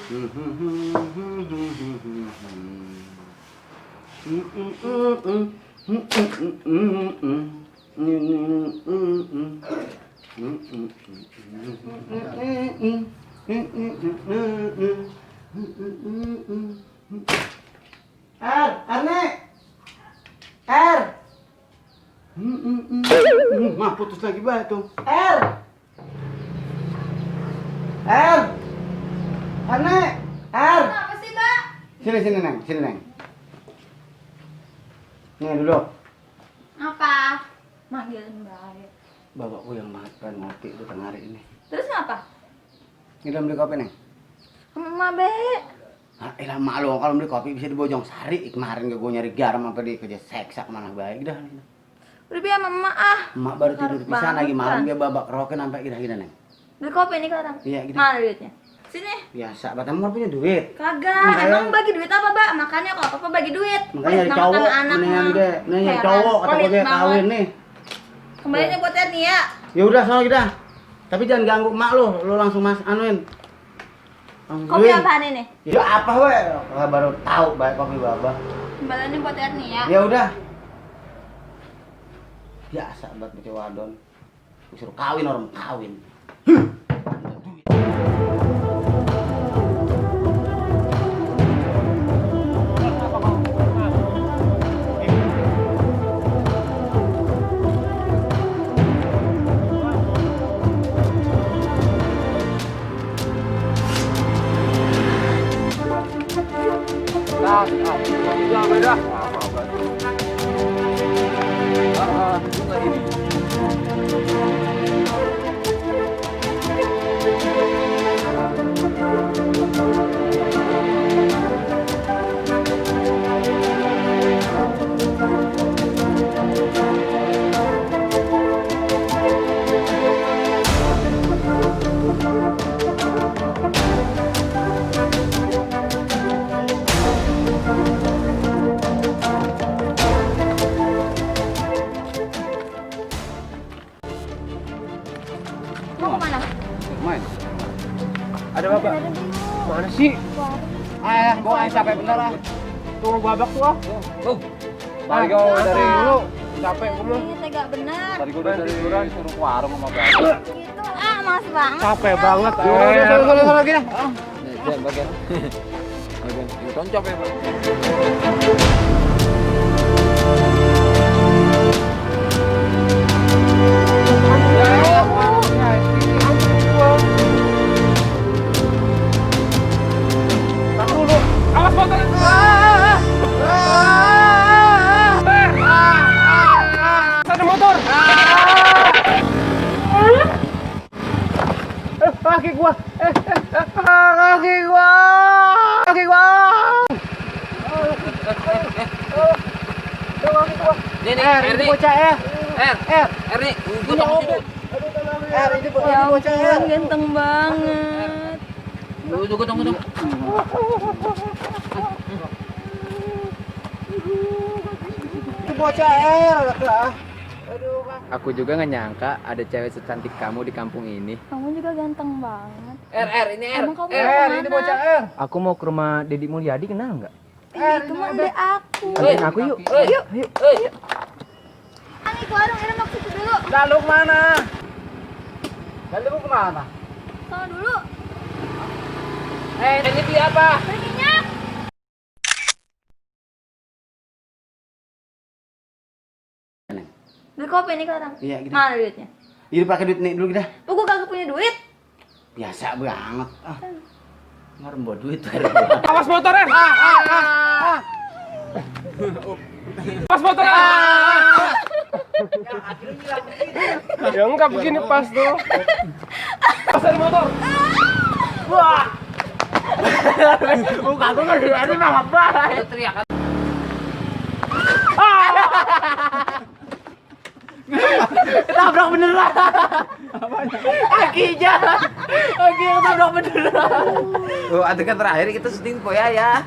Mah putus lagi tuh. Nek. Kenapa sih, Mbak? Sini, Neng. Nih duduk. Apa? Manggilin Mbak. Bapakku yang makan ngopi itu tengah hari ini. Terus ngapa? Kita beli kopi, Neng. Emak, Be. Elah mak lo kalau beli kopi bisa di Bojongsari. Kemarin gue nyari garam apa di kerja seksa mana baik dah. Udah biar sama emak ah. Emak baru tidur Harus pisan lagi banget, malam kan? dia babak keroken sampai gila-gila, Neng. Beli kopi nih sekarang. Iya, gitu. Mana duitnya? Sini. Biasa, Batam kan punya duit. Kagak, Makanya- emang bagi duit apa, Mbak? Makanya kalau apa bagi duit. Makanya Pelit nyari banget cowok, sama anak mendingan mah. dia, mendingan Heran, cowok kata pelit gue banget. kawin nih. Kembalinya buat Erni ya. Ya udah soal kita. Tapi jangan ganggu emak lo langsung anuin. Langsung Kopi beliin. apaan ini? Ya apa we? Baru tahu baik kopi babah. Kembalinya buat Erni ya. Ya udah. Biasa banget baca wadon. Disuruh kawin orang kawin. Mau kemana? Main. Ada bapak. Mana sih? Gua capek bener ah. Tunggu babak tuh ah. Tuh. Tadi gua dari dulu capek gua. Ini tega bener. Tadi gua dari tiduran suruh ke warung sama bapak. Gitu ah, males banget. Capek banget. Udah gini. Nih, bagian. Bagian. Ini toncop ya, Pak. Awas motor. Ada motor. Kaki gua. Kaki gua. Kaki gua. Nih, Erni. Bocah Erni, gua tunggu situ. ini Ya bocah ampun, ganteng banget. Tunggu. Itu bocah lah. Aku juga nggak nyangka ada cewek secantik kamu di kampung ini. Kamu juga ganteng banget. Ini R. Emang kamu mau Ini kemana? bocah Aku mau ke rumah Dedi Mulyadi, kenal nggak? Itu mah ide aku. Anterin aku yuk. Yuk. Ani ke warung, Ira mau ke situ dulu. Lalu kemana? Lalu kemana? Sono dulu. Ini beli apa? Beli minyak. Beli kopi nih sekarang. Iya, gitu. Mana duitnya? Jadi pakai duit nih dulu kita. Gua kagak punya duit. Biasa banget. Ngarem buat duit. Awas motornya. Pas motor. Ya enggak begini pas tuh. Pas ada motor. Wah. Bukan aku enggak ada nama baik. Teriak. Tabrak beneran. Kakinya. Kaki yang tabrak beneran. Oh, adegan terakhir kita syuting poya ya.